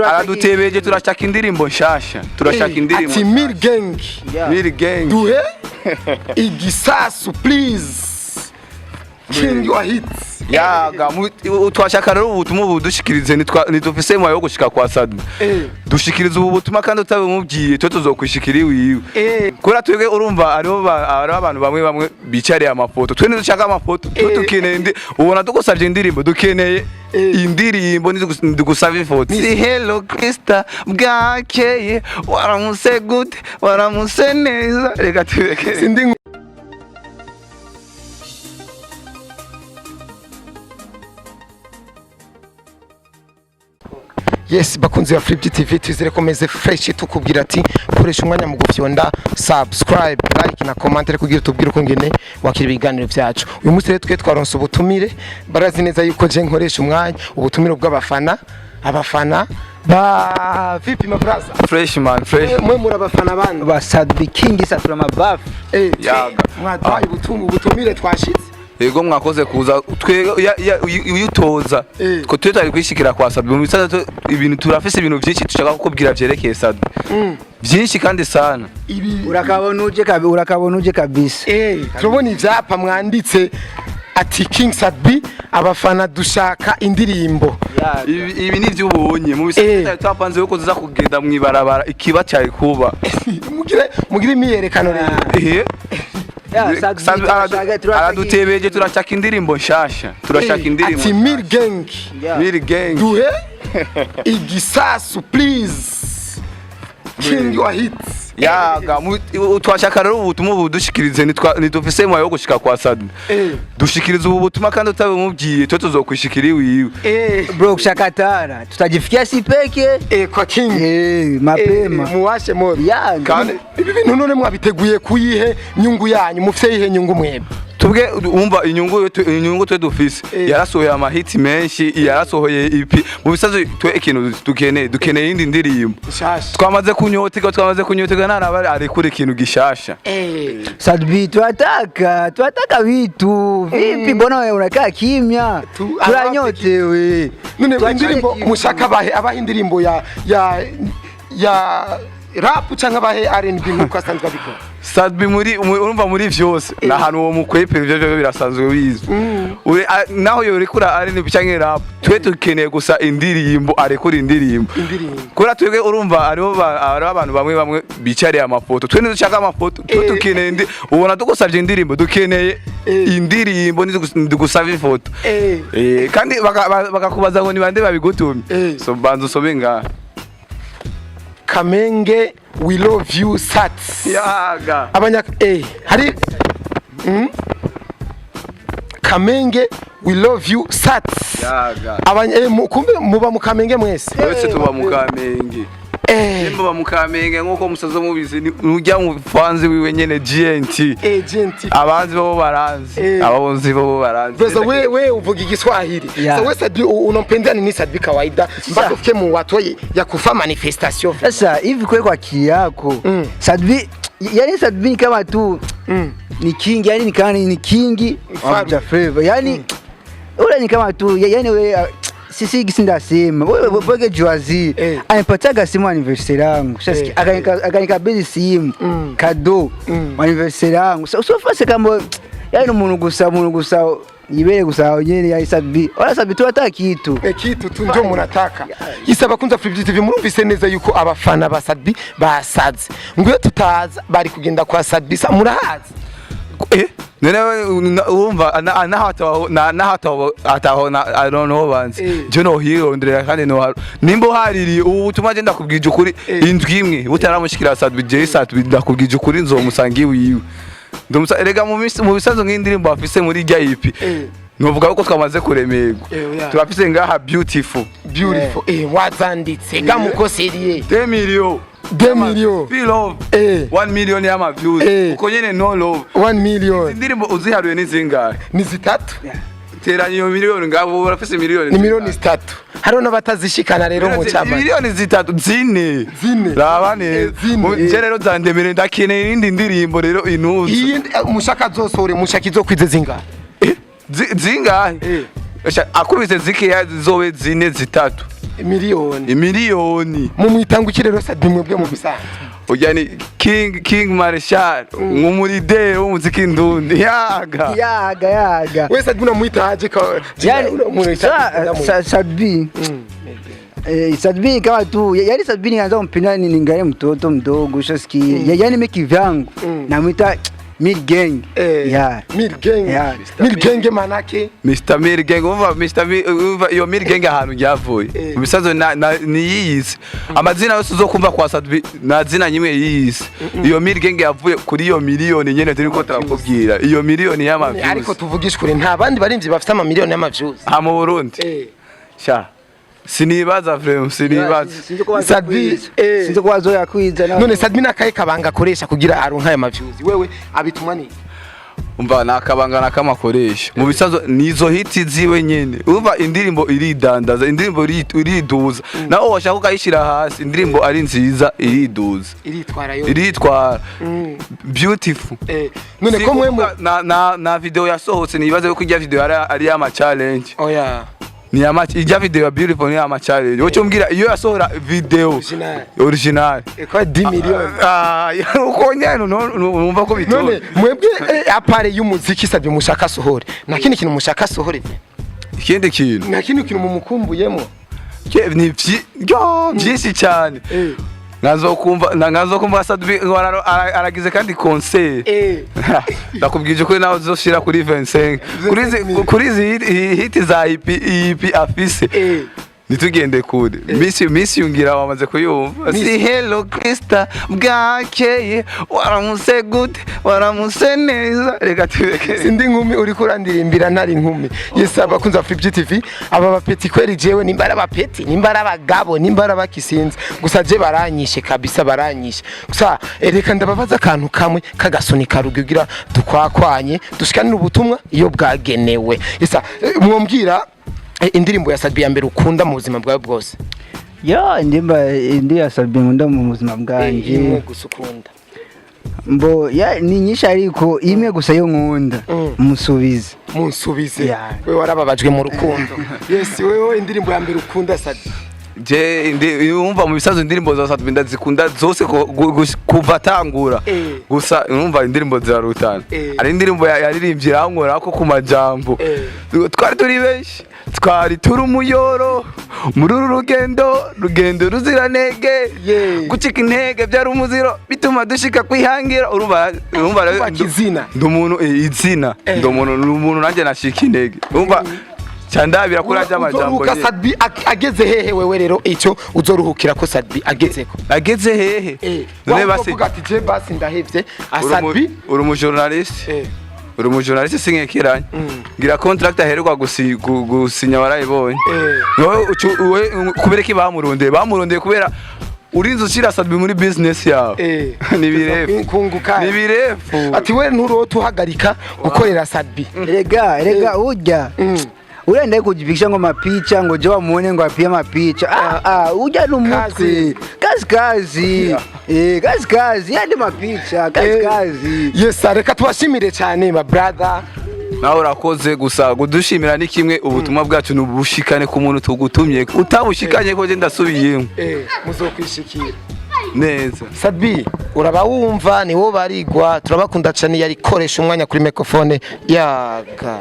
Aradutebeje, turashaka indirimbo nshasha, turashaka indirimbo. Ati Mil Gang. Mil Gang. Duhe igisasu, please, King wa hits. Yaga, twashaka rero ubutumwa ubu dushikirize, ntidufise mwayo yo gushika kwa Sadu. Dushikirize ubu butumwa, kandi utabimubwiye twe tuzokwishikira iwiwe. Kubera twebwe urumva hariho abantu bamwe bamwe bicariye amafoto, twe ntidushaka amafoto, twe dukeneye ubona tugusavye indirimbo, dukeneye indirimbo, ntidugusaba ifoto. Si hello Krista, bwakeye, waramutse gute, waramutse neza, reka tubeke. Sindi. Yes, bakunzi ba Flip TV, twizere ko meze fresh. Tukubwira ati koresha umwanya mu gufyonda subscribe, like na comment kugira tubwire uko ngene wakira ibiganiro byacu. Uyu munsi rero twe twaronse ubutumire, barazi neza yuko je nkoresha umwanya ubutumire bw'abafana, abafana ba vipi ma brother? Fresh man, fresh. Mwe muri abafana bandi? Ba Sadbi King satura mabafu. Yaga. Mwaduhaye ubutumire, twashitse. Yego, mwakoze kuza. Twe uyutoza ko twe twari kwishikira kwa Sadbi mu bisaza, ibintu turafise, ibintu byinshi dushaka kukubwira vyerekeye Sadbi, byinshi kandi sana. Ibi Urakabona uje kabisa. Turabona ivyapa mwanditse ati King Sadbi, abafana dushaka indirimbo. Ibi ni ivyo ubonye mu bisaza, twari twapanze yuko tuza kugenda mw'ibarabara ikiba cyari kuba. Mugire imyiyerekano rero. Sadbi aradutebeje, turashaka indirimbo nshasha, turashaka indirimbo. Ati Mil Gang. Mil Gang. Duhe igisasu, please, King wa hits. Yaga, twashaka rero ubutumwa ubu dushikirize, ntidufise mwayo yo gushika kwa Sadbi. Dushikirize ubu butumwa, kandi utabimubwiye twe tuzokwishikira iwiwe. Bro, kushakatara tutajifikia si peke. Kwa King. Mapema. Muwashe moto. Yaga. Kandi ibi bintu none mwabiteguye kuyihe nyungu yanyu? Mufite yihe nyungu mwebwe? Tubwe umva, inyungu twe dufise, yarasohoye amahiti menshi, yarasohoye ipi mu bisazo, twe ikintu dukeneye iyindi ndirimbo. Nshasha. Twamaze kunyoterwa ntaraba arekura ikintu gishasha. Sadbi, tunataka vitu vipi? Mbona wewe unakaa kimya? Turanyotewe. None Tuachane indirimbo kitu. mushaka abahe indirimbo ya rap canke abahe R&B nkuko asanzwe abikora? Sadbi muri urumva muri vyose na hantu uwo mukwepera, ivyo vyo birasanzwe bizwi. Naho yorekura R&B canke rap, twe dukeneye gusa indirimbo, arekura indirimbo. Indirimbo. Kubera twebwe urumva hariho abantu bamwe bamwe bicariye amafoto, twe ntidushaka amafoto, twe dukeneye ubona tugusavye indirimbo, dukeneye indirimbo, ntidugusaba ifoto. Kandi bakakubaza ngo ni bande babigutumye. So banza usome ngaha. Kamenge, we love you sats. Yaga. Abanya hari Kamenge, we love you sats. Yaga. Abanya kumbe muba mu Kamenge mwese? Twese tuba mu Kamenge. Nimba mu Kamenge nk'uko musaza mubizi, nujya mu fanzi wiwe nyene GNT. Agent. Abanzi bo baranzi. Ababonzi bo baranzi. Sasa we uvuga Igiswahili. Yeah. Sasa we Sadbi, unampendea nini Sadbi kawaida mpaka ufike mu watu ya kufa manifestation? Sasa hivi kwa akili yako, Sadbi, yani Sadbi ni kama tu ni king, yani ni kama ni king Mfalme. wa Flavor, yani ule ni kama tu yani we sisi gisi ndasema wewe bwege juazi anipataga simu anniversaire yangu sasa, akanikabidhi simu kado anniversaire yangu. Sasa usofase kama yani umuntu gusa yibere gusa nyene ya Sadbi, wala Sadbi tu hata kitu. Kitu tu ndio munataka. Isa bakunza Flip TV, murumvise neza yuko abafana ba Sadbi basaze, ngo iyo tutaza bari kugenda kwa Sadbi. Sa murahazi? None urumva naho ataho I don't know banzi. Je no hironderera kandi no nimba uhaririye ubu butumwa, je ndakubwije ukuri, indwi imwe butaramushikira Sadbi, je Sadbi ndakubwije ukuri nzomusanga iwiwe. Ndumusa erega mu bisanzwe nk'indirimbo afise muri rya ipi, novuga ko twamaze kuremerwa. Oya. Turafise ngaha Beautiful. Beautiful, wazanditse gamukoseriye. 2 million. 2 million. Feel love. 1 million y'ama views. Uko nyene no love. 1 million. Indirimbo uziharuye ni zingahe? Ni zitatu. Teranya iyo miliyoni ngabo, barafise miliyoni. Ni miliyoni zitatu, hariho n'abatazishikana rero mu cyama. Miliyoni zitatu, zine. Zine. Raba neza. Zine. Je rero zandemere, ndakeneye iyindi ndirimbo rero inuza. Iyi mushaka azosohore, mushaka izokwize zingahe? Zingahe? Akubise zikeya zizobe zine, zitatu. Miliyoni. Imiliyoni. Mumwitanga iki rero Sat B mwebwe mu bisanzwe? Urya ni King Marshal, nk'umurideri w'umuziki ndundi yaga. Yaga yaga. We Sat B unamwita aje ka? Yani Sat B, Sat B kama tu, yani Sat B nikaanza kumpenda ningali mtoto mdogo, ushasikia? Yani mimi kivyangu namwita Mid Gang. Yeah. Mid Gang. Yeah. Mid Gang manake? Mr Mid Gang, umva Mr Mid, umva iyo Mid Gang ahantu ryavuye. Mu bisanzwe ni yiyise amazina yose uzokumva kwa Sat B, nta zina nyimwe yiyise. Iyo Mid Gang yavuye kuri iyo miliyoni nyene turiko turakubwira, iyo miliyoni Ariko y'amaviews. Tuvugishe ukuri, nta bandi barimvyi bafite amamiliyoni y'amaviews. Aha mu Burundi, sha, sinibaza vraiment, sinibaza. Sinzi ko Sat B, bazokwiza. Sinzi ko bazoyakwiza. None Sat B nakaye kabanga akoresha kugira aronke aya maviews? Wewe abitumwa ni Umva, nakabanga nakamakoresha mu bisanzwe nizo hiti ziwe nyene. Umva, indirimbo iridandaza, indirimbo iriduza, nawe washaka ukayishira hasi, indirimbo ari nziza iriduza. Iritwara yo. Iritwara beautiful. None Si ko mwe mu kuvuga na video yasohotse, nibaze ko ijya video ari ama challenge. Oya. Ni ama ijya video ya beautiful ni ama challenge. Wowe umbwira iyo yasohora video Original. Original. Ko 10 miliyoni. Ah, uko nyene numva ko None bitonze. mwebwe, à part y'umuziki Sat B mushaka sohore, nta kindi kintu mushaka sohore? Ikindi kintu? Nta kindi kintu mumukumbuyemo? Ni yo, byinshi cyane. Nkazokumva Sat B ngo aragize kandi concert. Ndakubwije ukuri, nawe uzoshira kuri 25 kuri izi hit za EP afise. Ntitugende kure, misi yungira wamaze kuyumva, si hello Krista, bwakeye, waramutse gute, waramutse neza, reka tubeke. Sindi nkumi, uriko urandirimbira ntari inkumi. Yes, abakunzi ba Flip TV, aba bapeti kweri, jewe nimba ari abapeti, nimba ari abagabo, nimba ari abakisinzi, gusa je baranyishe kabisa, baranyishe. Gusa reka ndababaza akantu kamwe k'agasunika rugira dukwakwanye dushikanire ubutumwa iyo bwagenewe. Yes, mwombwira indirimbo ya Sat B ya mbere ukunda mu buzima bwawe bwose? Yo, ndimba indi ya Sat B nkunda mu buzima bwanje? Imwe gusa ukunda. Mbo ya ni nyinshi, ariko imwe gusa yo nkunda, Musubize. Munsubize. Yeah. We warababajwe mu rukundo. Yes, wewe indirimbo ya mbere ukunda, Sat B? Je umva, mu bisanzwe indirimbo za Sat B ndazikunda zose kuva atangura. Gusa urumva indirimbo zirarutana. Hari indirimbo yaririmbye irankora ko ku majambo. Twari turi benshi, twari turi umuyoro muri uru rugendo ruzirantege. Gucika intege byari umuziro, bituma dushika kwihangira. Urumva rero Kubaka izina. Ndi umuntu, izina. Ndi umuntu, ndi umuntu nanjye nashika intege, urumva cyandabira kuri ajya amajambo. Uzoruhuka nyene. Sat B ageze hehe? Wewe rero icyo uzoruhukira ko Sat B agezeko? Ageze hehe? None basi uvuga ati je basi ndahevye Sat B. Uri umujournaliste. Uri umujournaliste, sinkekeranye. Ngira contract aheruka gusinya warayibonye. Wowe kubera iki bamurondeye? Bamurondeye kubera urinze ushira Sat B muri business yawe. Ni birefu. Kunguka. Ni birefu. Ati we nturota uhagarika gukorera Sat B? Rega rega, urya uriya ndaye kujipigisha ngo mapicha, ngo je wamuone ngo apia mapicha. Ah ah, urya ni umutwe. Kazi kazi, kazi kazi, yandi mapicha, kazi kazi. Yes, reka tubashimire cyane, ma brother. Nawe urakoze. Gusa kudushimira ni kimwe, ubutumwa bwacu ni ubushikane ku muntu tugutumye, utabushikanye ko je ndasubiyemo. Muzokwishikira. Neza. Sat B uraba wumva ni wo barigwa, turabakunda cyane. Yari koresha umwanya kuri microphone yaga.